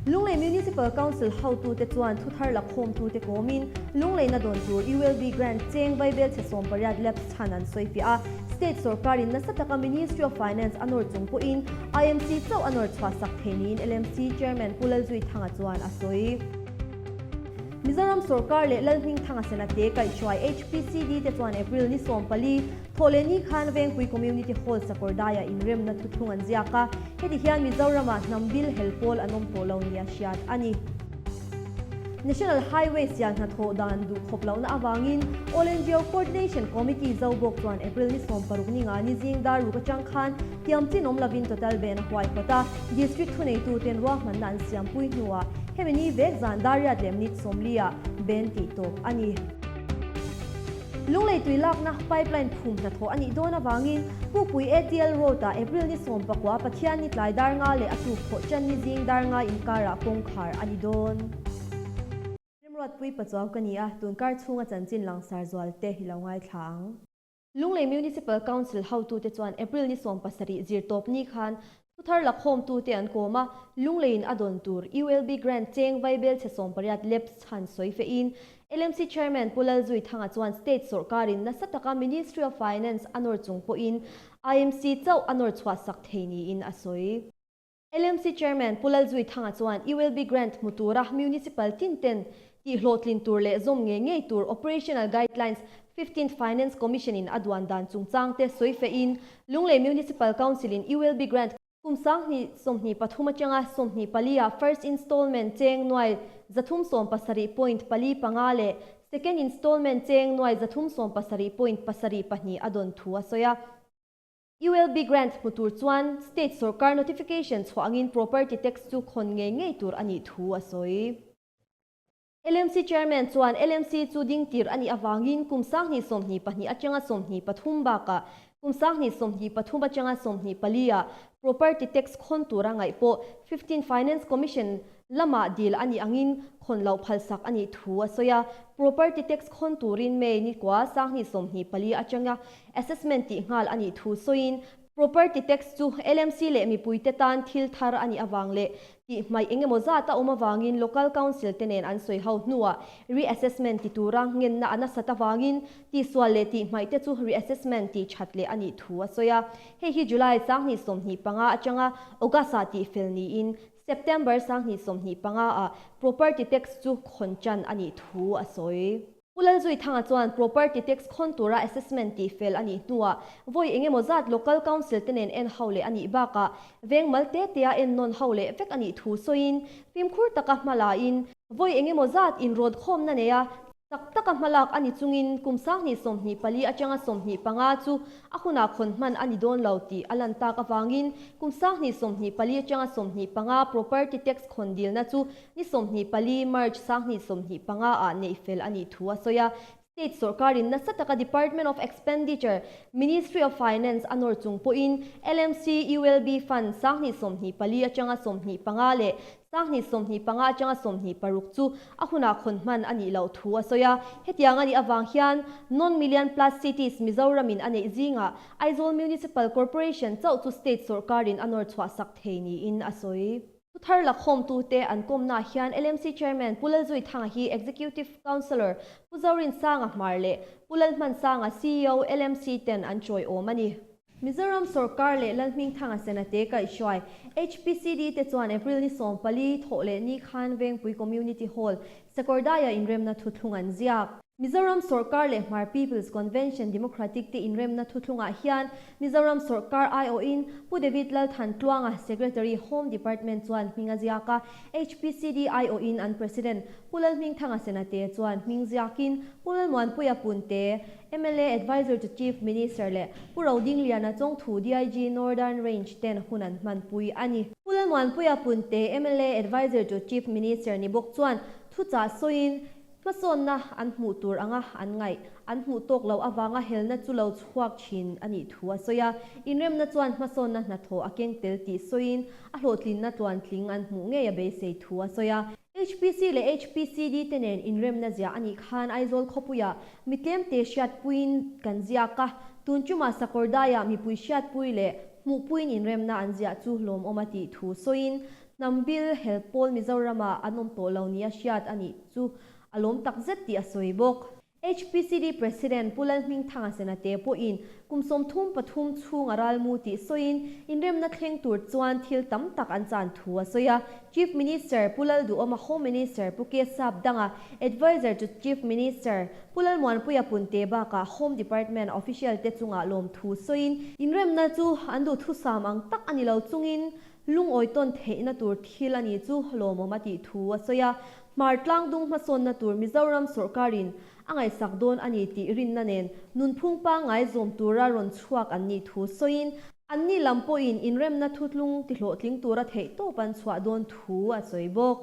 Lunglei Municipal Council hotute chuan thuthar lakhawmtute kawmin Lungleina dawn tur ULB Grant cheng vaibelchhe 18 lapse chhan an sawifiah a, State sorkarin nasa taka Ministry of Finance a nawr chung pawhin IMC chauh a nawr chhuah sak thei niin LMC Chairman Pu Lalzuithanga chuan a sawi. Mizoram sorkar leh Lalhmingthanga Senate kaihhruai HPCD te chuan April ni 14, Thawhlehni khan Vengpui Community Hall Sakawrdaiah inremna thuthlung an ziak a, heti hian Mizoramah hnam bil hel pawl an awm tawh lo nia hriat a ni. National Highway sial hnathawh dan duh khawp lohna avangin All NGO Coordination Committee Zobawk chuan April ni 16 ni nga ni zing dar ruk atang khan tiam chin awm lovin total ban a huaihawt a, District thuneituten ruahmanna an siampui hnuah hemi ni vek zan dar riat leh minute 40 ah ban tih tawp a ni. Lunglei tui lakna pipeline phum hnathawh a nih dawn avangin Pukpui ATL Road-ah April ni 19 Pathianni tlai dar nga leh a tuk thawh tan ni zing dar nga inkarah kawngkhar a ni dawn. Remruatpui Pachuau ka ni a, tunkar chhunga chanchin langsar zual te i lo ngaithla ang. Lunglei Municipal Council hotute chuan April ni 17 zirtawp ni khan Thuthar lakhawmtute an kawm a, Lungleiin a dawn tur ULB Grant cheng vaibelchhe 18 lapse chhan sawi fehin LMC Chairman Pu Lalzuithanga chuan State sawrkarin nasa taka Ministry of Finance a nawr chung pawhin IMC chauh a nawr chhuah sak thei niin a sawi. LMC Chairman Pu Lalzuithanga chuan ULB Grant hmu tura Municipal tin ten tihhlawhtlin tur leh zawm ngei ngei tur Operational Guidelines Fifteenth Finance Commission in a duan dan chungchang te sawi fehin Lunglei Municipal Council in ULB Grant kum 2023 atanga 24 ah First Installment cheng nuai 317.45 leh Second Installment cheng nuai 317.72 a dawn thu a sawi a. ULB Grant hmu tur chuan State sorkar notification chhuah angin Property Tax chu khawn ngei ngei tur a nih thu a sawi. LMC Chairman chuan LMC chu ding tir a nih avangin kum 2022 atanga 23 bakah kum 2023 atanga 24 ah Property Tax khawn tura ngaih pawh 15 Finance Commission lamah dil a nih angin khawn loh phalsak a nih thu a sawi a. Property Tax khawn turin May ni kua 2024 atanga Assessment tih nghal a nih thu sawiin Property Tax chu LMC leh mipuite tan thil thar a nih avang leh tih hmaih eng emaw zat a awm avangin Local Council te nen an sawi ho hnuah re-assessment ti tura ngenna a nasat avangin tihsual leh tih hmaih te chu re-assessment tih that leh a nih thu a sawi a. Hei hi July 2025 atanga August-ah tih fel niin September 2025 ah Property Tax chu khawn tan a nih thu a sawi. Pu Lalzuithanga chuan Property Tax khawn tura assessment tih fel a nih hnuah vawi eng emaw zat Local Council te nen en ho leh a nih bakah veng mal te tea en nawn ho leh vek a nih thu sawiin fimkhur taka hma lain vawi eng emaw zat inrawt khawmna neia chak taka hma lak a ni chungin kum 2024 atanga 25 chu a hunah khawn hman a ni dawn lo tih a lan tak avangin kum 2024 atanga 25 Property Tax khawn dilna chu Ni 24 March 2025 ah neih fel a nih thu a sawi a, State sorkarin nasa taka Department of Expenditure, Ministry of Finance a nawr chung pawhin LMC ULB Fund 2024 atanga 25 leh 2025 atanga 26 chu a hunah khawn hman a nih loh thu a sawi a. Hetiang a nih avang hian non-million plus cities Mizoramin a neih zingah Aizawl Municipal Corporation chauh chu State sorkarin a nawr chhuah sak thei niin a sawi. Thuthar lakhawmtute an kawmnaah hian LMC Chairman Pu Lalzuithanga hi Executive Councillor Pu Zorinsanga Hmar leh Pu Lalhmansanga CEO LMC ten an chawiawm a ni. Mizoram sorkar leh Lalhmingthanga Senate kaihhruai HPCD te chuan April ni 14 thawh leh ni khan Vengpui Community Hall, Sakawrdaiah inremna thuthlung an ziak. Mizoram sorkar leh Hmar People's Convention Democratic te inremna thuthlungah hian Mizoram sorkar aiawhin Pu David Lalthan Tluanga, Secretary, Home Department chuan hming a ziak a, HPCD aiawhin an President Pu Lalhmingthanga Senate chuan hming ziakin Pu Lalmuanpuia Punte, mla Advisor to Chief Minister leh Pu Rodingliana Chawngthu DIG Northern Range ten hun an hmanpui a ni. Pu Lalmuanpuia Punte, mla Advisor to Chief Minister ni bawk chuan thuchah sawiin, Hmasawnna an hmuh tur anga an ngaih, an hmuh tawk loh avanga helna chu lo chhuak thin a nih thu a sawi a. Inremna chuan hmasawnna hnathawh a keng tel tih sawiin a hlawhtlinna tluantling an hmuh ngei a beisei thu a sawi a. HPC leh HPCD te nen inremna ziah a nih khan Aizawl khawpuiah mi tlemte hriatpuiin kan ziak a, tun tumah Sakawrdaiah mipui hriatpui leh hmuhpuiin inremna an ziah chu lawmawm a tih thu sawiin. Hnam bil hel pawl Mizoramah an awm tawh lo nia hriat a nih chu a lawm tak zet tih a sawi bawk. HPCD President Pu Lalhmingthanga Senate pawhin kum 33 chhung a ralmu tih sawiin inremna thleng tur chuan thil tam tak an chan thu a sawi a. Chief Minister Pu Lalduhawma Home Minister Pu K Sapdanga, Adviser to Chief Minister Pu Lalmuanpuia Punte bakah Home Department official te chungah lawmthu sawiin inremna chu an duhthusam ang tak a ni lo chungin Lungawi tawn theihna tur thil a ni chu lawmawm a tih thu a sawi a, Hmar tlangdung hmasawnna tur Mizoram sawrkarin a ngaihsak dawn a ni tih rinna nen nunphung pangngai zawm tura rawn chhuak an nih thu sawiin, anni lam pawhin inremna thutlung tihlawhtling tura theihtawp an chhuah dawn thu a sawi bawk.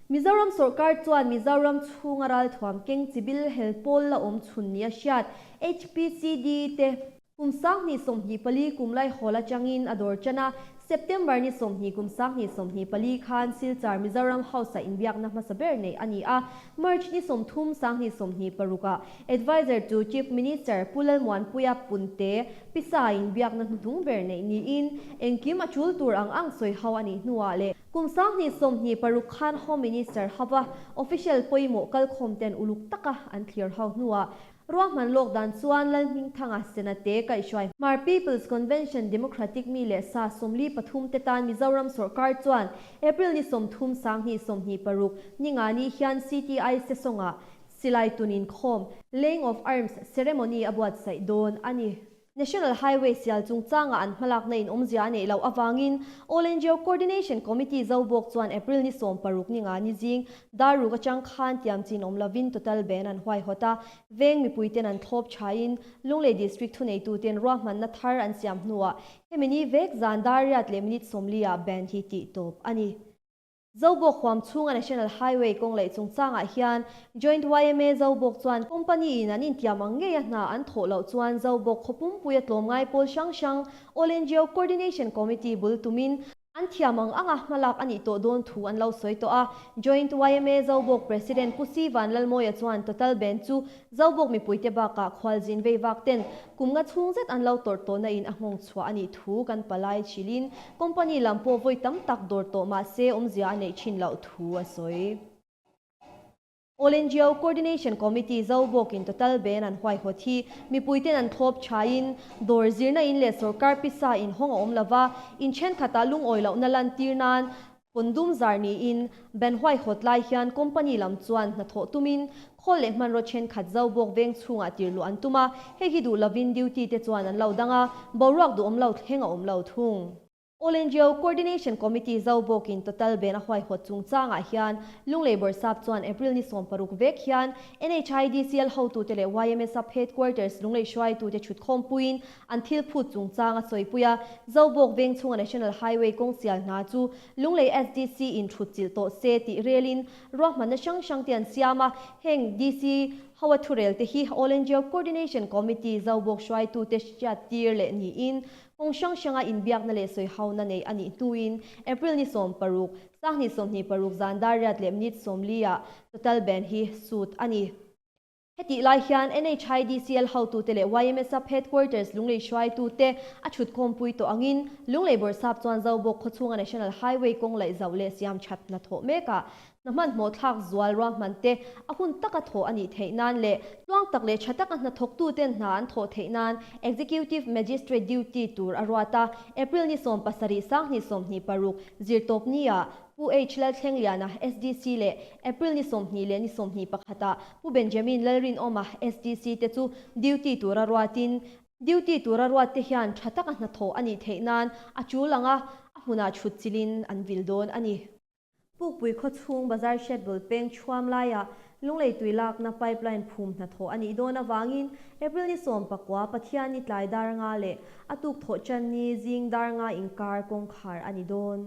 Mizoram sawrkar chuan Mizoram chhunga ralthuam keng chibil hel pawl la awm chhun nia hriat HPCD te, Kum 2024 kum laihawl atangin a dawr tan a, September ni 20 kum 2024 khan Silchar Mizoram House-ah inbiakna hmasa ber neih a ni a, March ni 30 2026 ah Adviser to Chief Minister Pu Lalmuanpuia Punte Pisa inbiakna hnuhnung ber neih niin engkim a tul tur ang ang sawi ho a nih hnuah leh kum 2026 khan Home Minister hova official pawimawh kalkhawmten uluk taka an thlir ho hnuah Ruahman lawk dan chuan Lalhmingthanga Senate kaihhruai Hmar People's Convention Democratic mi leh sa 43 te tan Mizoram sawrkar chuan April ni 30 2026 ni nga ni hian CTI Sesawngah silai tun inkhawm, Laying of Arms Ceremony a buatsaih dawn a ni. National Highway sial chungchanga an hmalakna in awmzia a neih loh avangin All NGO Coordination Committee Zobawk chuan April ni 16 ni nga ni zing dar ruk atang khan tiam chin awm lovin total ban an huaihawt a, veng mipuiten an thlawp thain Lunglei District thuneituten ruahmanna thar an siam hnuah hemi ni vek zan dar riat leh minute 40 ah ban hi tih tawp a ni. Zobawk huam chhunga National Highway kawng laih chungchangah hian Joint yma Zobawk chuan company in an intiam ang ngei a hna an thawh loh chuan Zobawk khaw pumpuia tlawmngai pawl hrang hrang All NGO Coordination Committee bul tumin an thiam ang anga hmalak a nih tawh dawn thu an lo sawi tawh a. Joint yma Zobawk President Pu Si Vanlalmawia chuan total ban chu Zobawk mipuite bakah khualzin vei vak ten kum nga chhung zet an lo tawrh tawhna in a nghawng chhuah a nih thu kan palai hrilhin company lam pawh vawi tam tak dawr tawh mahse awmzia a neih thin loh thu a sawi. All NGO Coordination Committee Zobawkin total ban an huaihawt hi mipuiten an thlawp thain dawr zirna in leh sawrkar pisa inhawng a awm lova, in thenkhatah lungawi lohna lantir nan Pawndum zar niin ban huaihawt lai hian company lam chuan hnathawh tumin khawl leh hmanraw thenkhat Zobawk veng chhungah tirluh an tum a, hei hi duh lovin duty te chuan an lo dang a, boruak duhawm lo thleng a awm lo thung. All NGO Coordination Committee Zobawkin total ban a huaihawt chungchangah hian Lunglei Bawrhsap chuan April ni 16 vek hian NHIDCL hotute leh yma Sub Headquarters Lunglei hruaitute thutkhawmpuiin An thil phut chungchang a sawipui a, Zobawk veng chhunga National Highway kawng sial hna chu Lunglei SDC in thut chilh tawh se tih relin ruahmanna hrang hrang te an siam a, heng DC ho a thurel te hi All NGO Coordination Committee Zobawk hruaitute hriattir leh niin kawng hrang hranga inbiakna leh sawihauna neih a nih hnuin April ni 16, 2026 zan dar riat leh minute 40 ah total ban hi sut a ni. Hetih lai hian NHIDCL hotute leh yma Sub Headquarters Lunglei hruaitute a chhutkhawmpui tawh angin Lunglei Bawrhsap chuan Zobawk khawchhunga National Highway kawng laih zauh leh siam that hna thawh mekah hna hmanhmawh thlak zual ruahman te a hun taka thawh a nih theih nan leh tluang tak leh tha taka hnathawktuten hna an thawh theih nan Executive Magistrate duty tur a ruat a, April ni 17 2026 zirtawp ni-ah Pu H. Lalthlengliana, SDC, leh April ni 20 leh ni 21 ah Pu Benjamin Lalrinawma, SDC, te chu duty tura ruatin, duty tura ruat te hian tha taka hnathawh a nih theih nan a tul anga a hmunah chhut chilin an vil dawn a ni. Pukpui khawchhung bazar hriatbul peng chhuam laiah Lunglei tui lakna pipeline phum hnathawh a nih dawn avangin April ni 19 Pathianni tlai dar nga leh a tuk thawh channi zing dar nga inkar kawngkhar a ni dawn.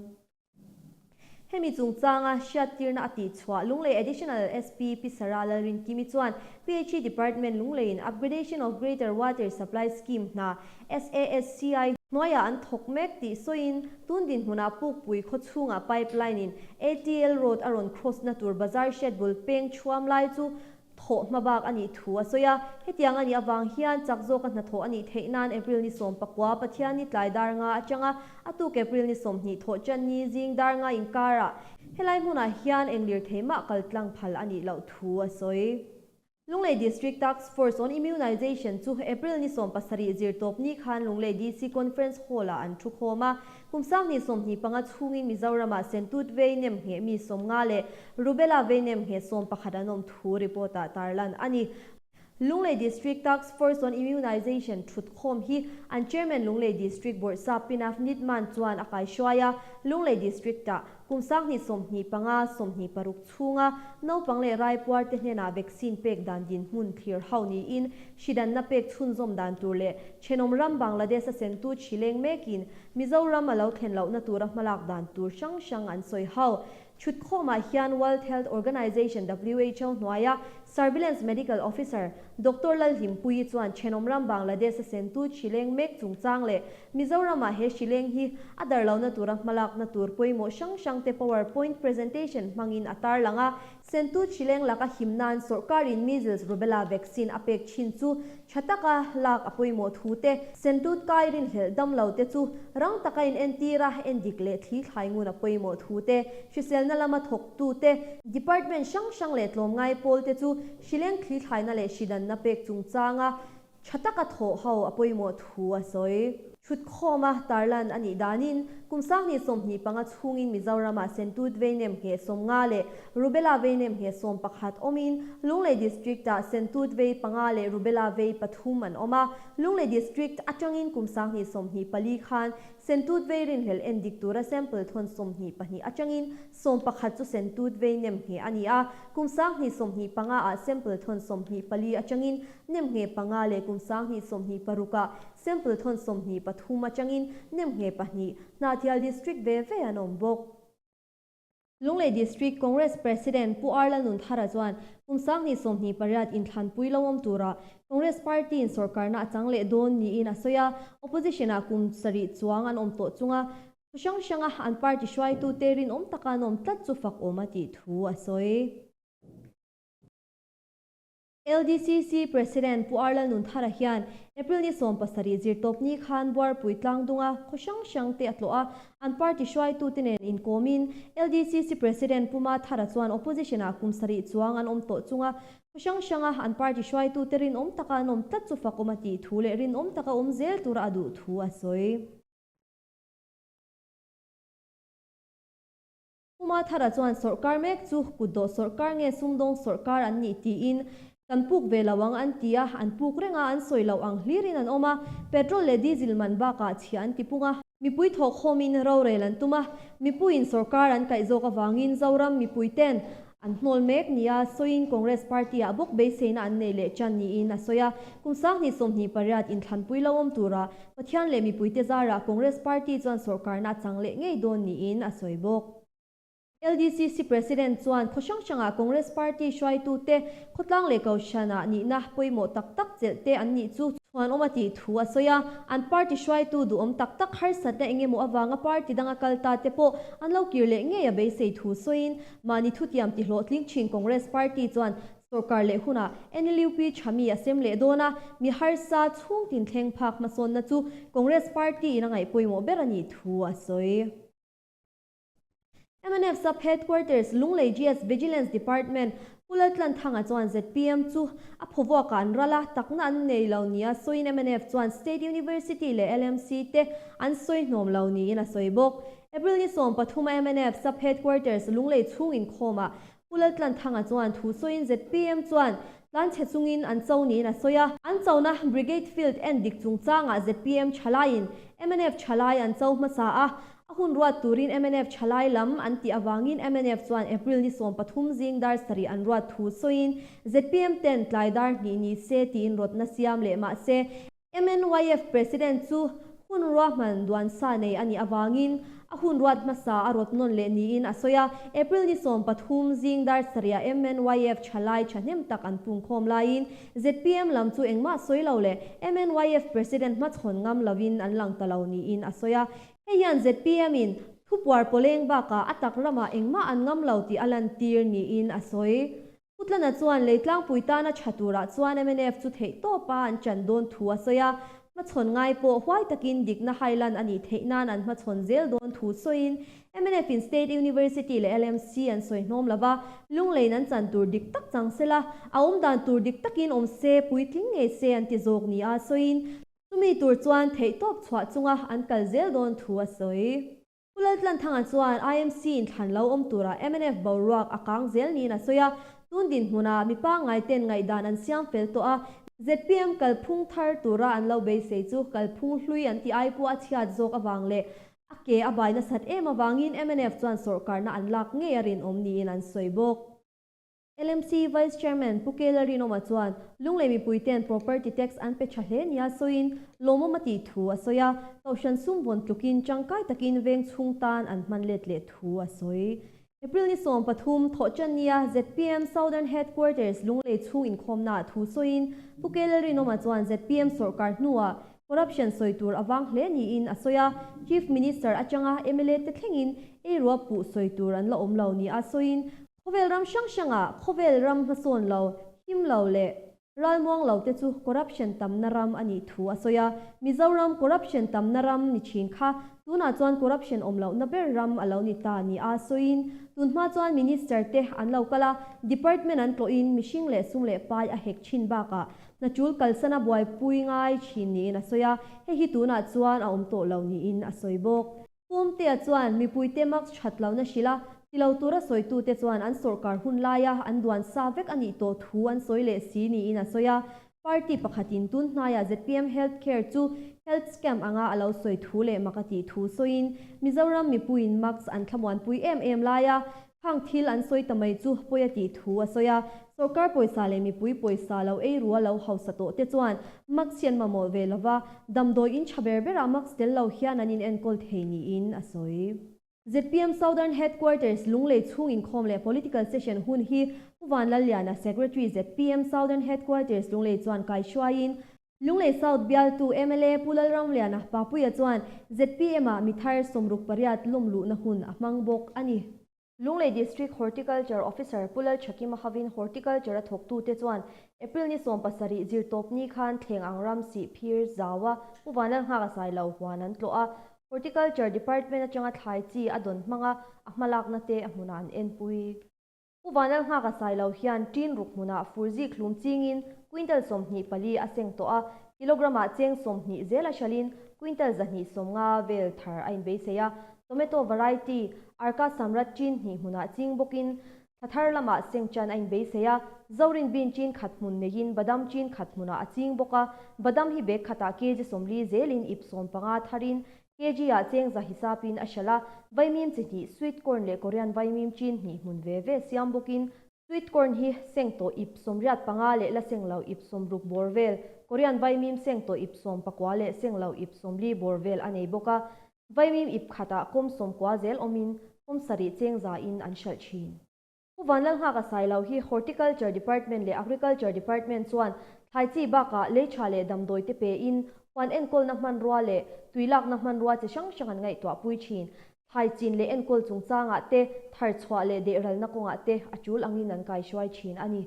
Hemi chungchanga hriattirna a tihchhuah Lunglei Additional SP Pi Sarah Lalrinkimi chuan PHE Department Lungleiin Upgradation of Greater Water Supply Scheme hna SASCI hnuaiah an thawk mek tih sawiin tun dinhmunah Pukpui khaw chhungah pipeline in ATL road a rawn cross na tur bazar hriatbul peng chhuam lai chu. thawh hmabak a nih thu a sawi a. Hetiang a nih avang hian chak zawka hnathawh a nih theih nan April ni 19 Pathianni tlai dar nga atanga a tuk April ni 20 thawh tan ni zing dar nga inkarah helai hmunah hian eng lirthei mah kal tlang phal a nih loh thu a sawi. Lunglei District Task Force on Immunization chu April ni 17 zirtawp ni khan Lunglei DC Conference Hall-ah an thu khawm a. Kum 2025 chhungin Mizoramah Sentut vei nem ngheh mi 50 leh Rubella vei nem ngheh 11 an awm thu report-ah tarlan a ni. Lunglei District Task Force on Immunization thutkhawm hi an Chairman Lunglei District Bawrhsap Pinaf Nitman chuan a kaihruai a, Lunglei District-ah kum 2025, 26 chhunga naupang leh raipuarte hnenah vaccine pek dan dinhmun thlir ho niin hridanna pek chhunzawm dan tur leh thenawm ram Bangladesh a sentu chhileng mekin Mizoram a lo thlen lohna tura hmalak dan tur hrang hrang an sawi ho. Chhutkhawmah hian World Health Organization, who, hnuaia Surveillance Medical Officer, Doctor Lalhlimpuii chuan thenawm ram Bangladesh a sentu chhileng mek chungchang leh Mizoramah he hrileng hi a dar lohna tura hmalakna tur pawimawh hrang hrangte power point presentation hmangin a tarlang a. Sentu hrileng laka him nan sawrkarin measles rubella vaccine a pek thin chu tha taka lak a pawimawh thu te, Sentut kai rinhlelh dam lo te chu rang taka in entir a, endik leh thli thlai ngun a pawimawh thu te, hriselna lama thawktu te, department hrang hrang leh tlawmngai pawl te chu hrileng thli thlaina leh hridanna pek chungchanga Tha taka thawh ho a pawimawh thu a sawi. Thutkhawma tarlan a nih danin kum 2025 chhungin Mizoramah Sentut veinem ngheh 50 leh Rubella veinem ngheh 11 awmin Lunglei District-ah Sentut vei panga leh Rubella vei pathum an awm a. Lunglei District atangin kum 2024 khan Sentut vei rinhlelh endik tura sample thawn 22 atangin 11 chu Sentut vei nem ngheh a ni a. Kum 2025 ah sample thawn 24 atangin Nem ngheh panga leh kum 2026 ah sample thawn 23 atangin nem ngheh pahnih Hnahthial District ve ve an awm bawk. Lunglei District Congress President Pu Arla Nunthara chuan kum 2028 inthlanpui lo awm tura Congress Party in sawrkarna a chang leh dawn niin a sawi a, Opposition ah kum sarih chuang an awm tawh chunga thu hrang hranga an party hruaitute rinawm taka an awm tlat chu fak awm a tih thu a sawi. LDCC President Pu Arla Nunthara hian April ni 17 zirtawpni khan Buarpui tlangdunga khaw hrang hrang te a tlawh a, an party hruaitute nen inkawmin LDCC President Pu Mathara chuan Opposition ah kum sarih chuang an awm tawh chunga khaw hrang hranga an party hruaitute rinawm taka an awm tlat chu fakawm a tih thu leh rinawm taka awm zel tura a duh thu a sawi. Pu Mathara chuan sawrkar mek chu kutdawh sawrkar nge sumdawng sawrkar an nih tiin kan puk ve lo ang an ti a, an puk reng a, an sawi loh ang hlirin an awm a, petrol leh diesel man bakah chhia an ti pung a, mipui thawhkhawmin rorel an tum a, mipuiin sawrkar an kaih zawk avangin Zoram mipuiten an hnawl mek nia sawiin Congress party-ah bawk beiseina an nei leh tan niin a sawi a, kum 2028 inthlanpui lo awm tura Pathian leh mipuite zarah Congress party chuan sawrkarna a chang leh ngei dawn niin a sawi bawk. LDCC President chuan khaw hrang hrangah Congress party hruaitute khawtlang leh kohhranah nihna pawimawh tak tak chelh te an nih chu chhuanawm a tih thu a sawi a. An party hruaitu duhawm tak tak harsatna eng emaw avanga party danga kal ta te pawh an lo kir leh ngei a beisei thu sawiin mahni thutiam tihlawhtling thin Congress party chuan Sawrkar leh hunah NLUP tha mi a sem leh dawn a, mi harsa chhung tin thleng phak hmasawnna chu Congress party in a ngaih pawimawh ber a nih thu a sawi. Mnf Sub Headquarters Lunglei GS Vigilance Department Pu Laltlanthanga chuan zpm chu a phawvuakah an ral a, takna an nei lo nia sawiin mnf chuan State University leh LMC te an sawi hnawm lo niin a sawi bawk. April ni 13 a mnf Sub Headquarters Lunglei chhung inkhawmah Pu Laltlanthanga chuan thu sawiin zpm chuan tlanchhe chungin an cho niin a sawi a. An chona Brigade Field en dik chungchangah zpm thalaiin mnf thalai an cho hmasa a, a hun ruat turin mnf thalai lam an tih avangin mnf chuan April ni 13 zing dar sarih an ruat thu sawiin zpm ten tlai dar hnih ni se tiin rawtna siam leh mah se MNYF President chu hun ruahman duansa nei a nih avangin a hun ruat hmasa a rawt nawn leh niin a sawi a. April ni 13 zing dar sarihah MNYF thalai thahnem tak an pungkhawm laiin zpm lam chu engmah sawi lo leh MNYF President hmachhawn ngam lovin an lang ta lo niin a sawi a. Hei hian zpm in thupuar pawleng bakah a tak ramah engmah an ngam lo tih a lantir niin a sawi. Tlana chuan Leitlangpui tana tha turah chuan mnf chu theihtawpa an chan dawn thu a sawi a, hmachhawn ngai pawh huai takin dikna hailan a nih theih nan an hmachhawn zel dawn thu sawiin mnf in State University leh LMC an sawi hnawm lova, lungleiin an chan tur dik tak chang sela, a awmdan tur dik takin awm se, puitling ngei se an ti zawk nia sawiin chumi tur chuan theihtawp chhuah chunga an kal zel dawn thu a sawi. Pu Laltlanthanga chuan IMC inthlan lo awm turah mnf boruak a kang zel niin a sawi a, tun dinhmunah mi pangngai ten ngaihdan an siam fel tawh a, zpm kalphung thar tura an lo beisei chu kalphung hlui an tih ai pawh a chhiat zawk avang leh a ke a bai nasat em avangin mnf chuan sawrhkarna an lak ngei a rinawm niin an sawi bawk. LMC Vice Chairman Pu Kela Rinawma chuan Lunglei mipuite'n property tax an pe tha hle nia sawiin lawmawm a tih thu a sawi a, Kohhran sum vawn tlukin tangkai takin veng chhung tan an hman let leh thu a sawi. April ni 13, Thawhṭan nia zpm Southern Headquarters Lunglei chhung inkhawmnaah thu sawiin Pu Kela Rinawma chuan zpm sawrkar hnuah corruption sawi tur a vang hle niin a sawi a, Chief Minister atanga mla te thlengin eirua puh sawi tur an la awm lo nia sawiin Khawvel ram hrang hrangah khawvel ram hmasawn lo, him lo leh ralmuang lo te chu corruption tamna ram a nih thu a sawi a. Mizoram corruption tamna ram ni thin kha tunah chuan corruption awm lohna ber ram a lo ni ta ni a sawiin tunhma chuan minister te an lo kal a, department an tlawhin mihring leh sum leh pai a hek thin bakah hna tul kalsana buaipui ngai thin niin a sawi a, hei hi tunah chuan a awm tawh lo niin a sawi bawk. Pumtea chuan mipuite mask that lohna hrilh a, ti lo tura sawitute chuan an sawrkar hun laia an duan sa vek a nih tawh thu an sawi leh si niin a sawi a. Party pakhatin tun hnaiah zpm Health Care chu health scam anga a lo sawi thu leh mak a tih thu sawiin Mizoram mipuiin mask an thlamuanpui em em laia Khang thil an sawi ta mai chu pawi a tih thu a sawi a, sawrkar pawisa leh mipui pawisa lo ei rua lo hausa tawh te chuan mask hi an mamawh ve lova, damdawi in tha ber berah mask tel lo hian an inenkawl thei niin a sawi. Zpm Southern Headquarters Lunglei chhung inkhawm leh Political Session hun hi Pu Vanlalliana, Secretary zpm Southern Headquarters Lunglei chuan kaihruaiin Lunglei South bialtu mla Pu Lalramliana Papuia chuan zpm-ah mi thar 68 lawm luhna hun a hmang bawk a ni. Lunglei District Horticulture Officer Pu Lalchhakima hovin Horticulture a thawktute chuan April ni 17 zirtawp ni khan thleng ang ram sih phir zaua Pu Vanlalnghaka Sailo huan an tlawh a, Horticulture Department atanga thlai chi a dawn hmanga a hmalakna te a hmunah an enpui. Pu Vanlalnghaka Sailo hian ṭin ruk hmunah furzi thlum chingin quintal 24 a seng tawh a, kilogram-ah cheng 20 zel a hralhin quintal 250 vel thar a inbeisei a. Tomato variety Arka Samrat ṭin hnih hmunah ching bawkin thla thar lamah seng chan a inbeisei a, Zorin bean ṭin khat hmun neiin badam ṭin khat hmunah a ching bawk a, badam hi bag khatah kg 40 zelin ip 15 tharin Kg-ah cheng za hisapin a hralh a, vaimim chi hnih, sweet corn leh Korean vaimim chin hnih hmun ve ve siam bawkin, sweet corn hi seng tawh ip 85 leh la seng lo ip 60 bawr vel, Korean vaimim seng tawh ip 19 leh seng lo ip 40 bawr vel a nei bawk a, vaimim ip khatah kawm 90 zel awmin kawm sarih cheng za in an hralh thin. Pu Vanlalnghaka Sailo hi Horticulture Department leh Agriculture Department chuan thlai chi bakah lei tha leh damdawi te pein huan enkawlna hmanrua leh tui lakna hmanrua chi hrang hrang an ngaihtuahpui thin. Thlai chin leh enkawl chungchangah te, thar chhuah leh dehralna kawngah te a tul angin an kaihruai thin a ni.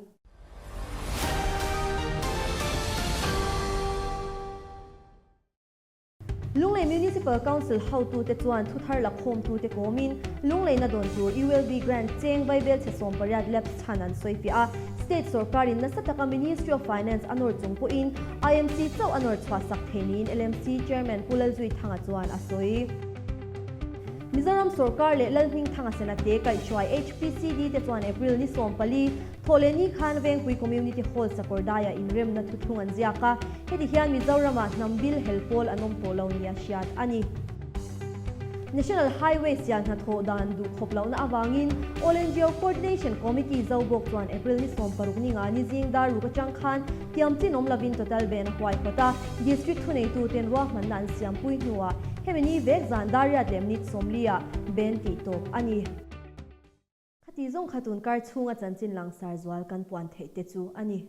Lunglei Municipal Council hotute chuan thuthar la khawmtute kawmin Lungleina dawn tur ULB Grant cheng vaivel chhe 18 lapse chhan an sawi fiah a, State sawrkarin nasa taka Ministry of Finance a nawr chung pawhin IMC chauh a nawr chhuah sak thei niin LMC Chairman Pu Lalzuithanga chuan a sawi. Mizoram sawrkar leh Lalhmingthanga Senate kaihhruai HPCD te chuan April ni 14, Thawhlehni khan Vengpui Community Hall Sakawrdaiah inremna thuthlung an ziak a, heti hian Mizoramah hnam bil hel pawl an awm tawh lo nia hriat a ni. National Highway sial hnathawh dan duh khawp lohna avangin All NGO Coordination Committee Zobawk chuan April ni 60 ni nga ni zing dar ruk atang khan tiam chin awm lovin total ban a huai phawt a, District thuneituten ruahmanna an siampui hnuah hemi ni vek zan dar riat leh minute 40 ah ban tih tawp a ni. Khati zawng kha tun kar chhunga chanchin langsar zual kan puan theih te chu a ni.